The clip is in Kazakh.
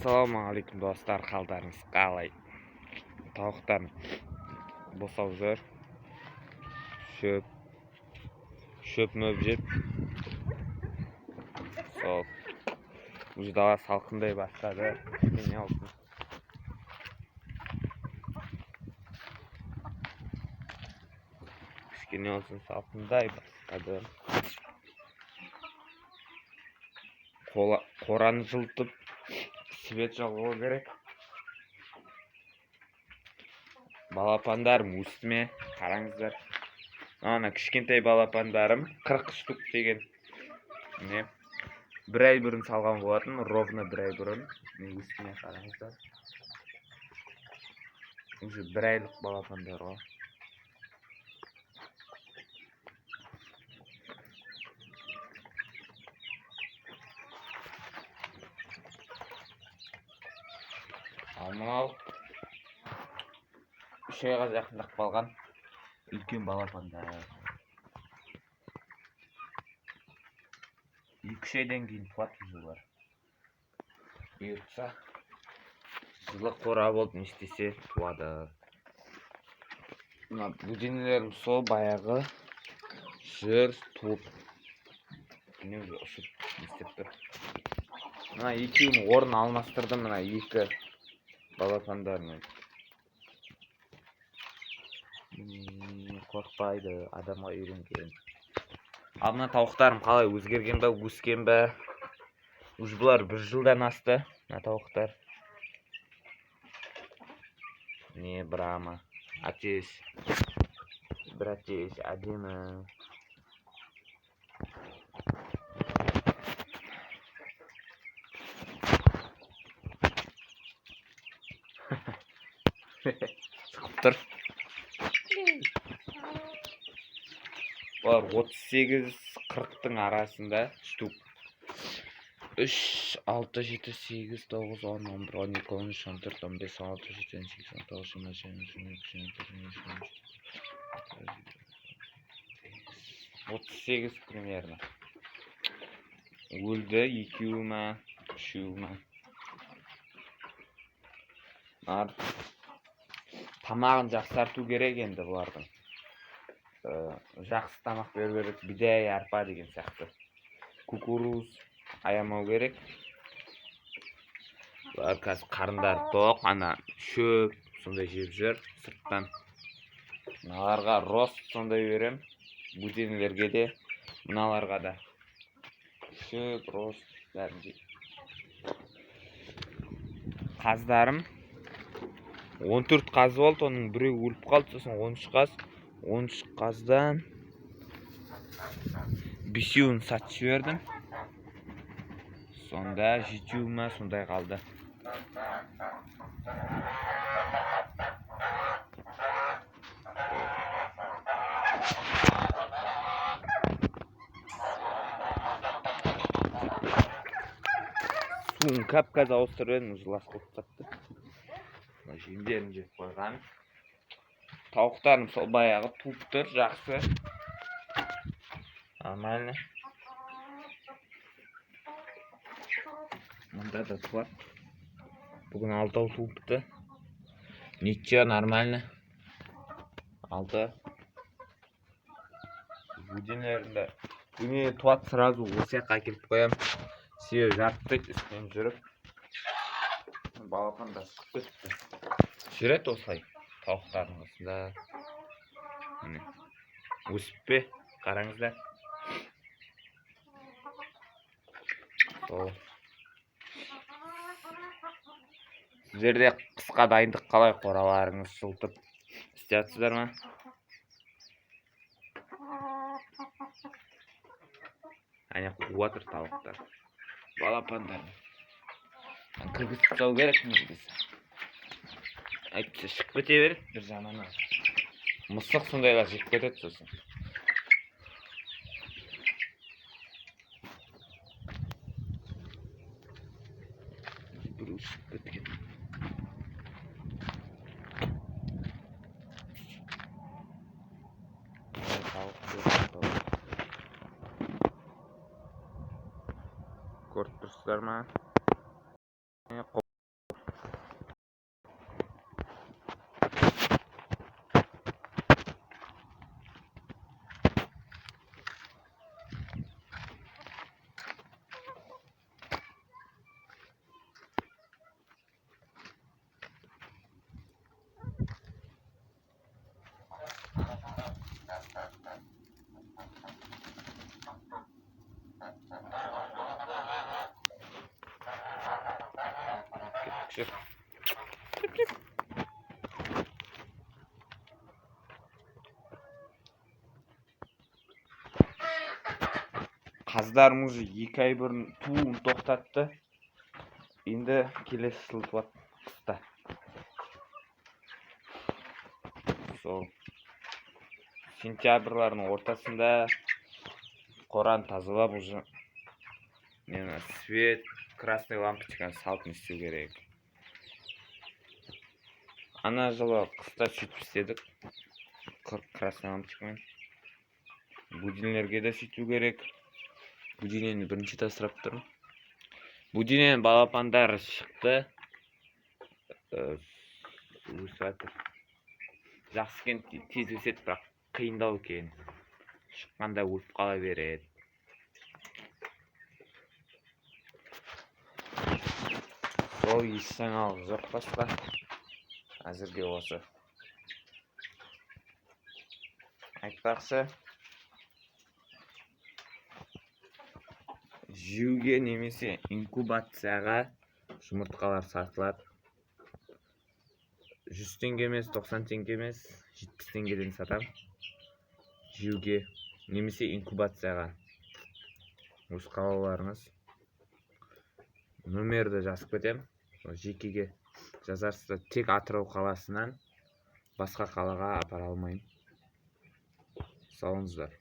Ассалаумағалейкум, достар! Қалдарыңыз қалай? Тауықтарым босап жүр, шөп шөп мөп жеп. Сол, уже дала салқындай бастады. Кішкене болсын, кішкене болсын, салқындай бастады. Қораны жылытып, свет жағу керек. Балапандарым өсті ме, қараңыздар. Ана кішкентай балапандарым 40 штук деген не, бір ай бұрын салған болатын, ровно бір ай бұрын. Міне, өсті ме, қараңыздар. Уже бір айлық балапандар ғой. Ал мынау 3 айға жақындап қалған үлкен балапандар. 2-3 айдан кейін туады уже олар, бұйыртса. Жылы қора болып не істесе, туады. Мына бөденелерім сол баяғы жүр, туып, міне, уже ұшып не істеп тұр. Мына екеуінің орнын алмастырдым, мына екі балапандармен. Қорықпайды, адамға үйренген. Ал мына тауықтарым қалай, өзгерген ба, өскен бе? Уже бұлар бір жылдан асты, мына тауықтар. Не, Брама әтеш, бір әтеш, әдемі. Шығып тұр. Бұлар 38-40-тың арасында штук. Үш, алты, жеті, сегіз, тоғыз, 10, 11, 12, 13, 14, 15, 16, 17, 18, 19, 20, 21, 22, 23, 24, 38 примерно. Өлді екеуі ма, үшеуі ма. Нар тамағын жақсарту керек енді бұлардың. Жақсы тамақ беру керек, бидай, арпа деген сияқты, кукуруз аямау керек. Бұлар қазір қарындары тоқ, ана шөп сондай жеп жүр сырттан. Мыналарға рост сондай берем, бөденелерге де, мыналарға да шөп, рост, бәрін жейді. Қаздарым 14 қаз болды, оның біреуі өліп қалды. Сосын 13 қаз, 13 қаздан бесеуін сатып жібердім. Сонда жетеуі ма, сондай қалды. Суын кап қазір ауыстырып едім, уже лас қылып тастапты. Мына жемдерін жеп қойған. Тауықтарым сол баяғы туып тұр, жақсы, нормально. Мында да туады, бүгін алтау туыпты. Ничего, нормально. Алты бөденелерінде неме туады, сразу осы жаққа әкеліп қоямын, себебі жарып тастайды үстінен жүріп. Балапандар шығып кетіпті, жүреді осылай тауықтардың қасында. Міне, өсіп пе, қараңыздар. Сол, сіздерде қысқа дайындық қалай? Қораларыңыз жылытып істеп жатсыздар ма? Әне, қуып жатыр тауықтар балапандарын. Кіргізіп тастау керек негізі, әйтпесе шығып кете береді. Бір жаманы, мысық сондайлар жеп кетеді сосын. Біреу шығып кеткен. Ой, тауық жоқ, тауық. Көріп тұрсыздар ма? Жүр. Қаздарым уже 2 ай бұрын туын тоқтатты. Енді келесі жыл туады қыста. Сол сентябрьлардың ортасында қораны тазалап уже нені свет, красный лампочканы салып не істеу керек. Ана жылы қыста сөйтіп істедік. Красный лампочкамен. Будильнерге де сөйту керек. Будильнені бірінші тастырап тұрмын. Будильненің балапандары шықты. Өсіп жатыр. Жақсы екен, тез өседі, бірақ қиындау екен. Шыққанда өліп қала береді. Сол еш жаңалық жоқ басқа. Әзірге осы. Айтпақшы, жеуге немесе инкубацияға жұмыртқалар сатылады. 100 теңге емес, 90 теңге емес, 70 теңгеден сатам. Жеуге немесе инкубацияға. Өз қалауларыңыз. Нөмерді жазып кетем. Сол жекеге жазарсыздар. Тек Атырау қаласынан басқа қалаға апара алмаймын. Сау болыңыздар.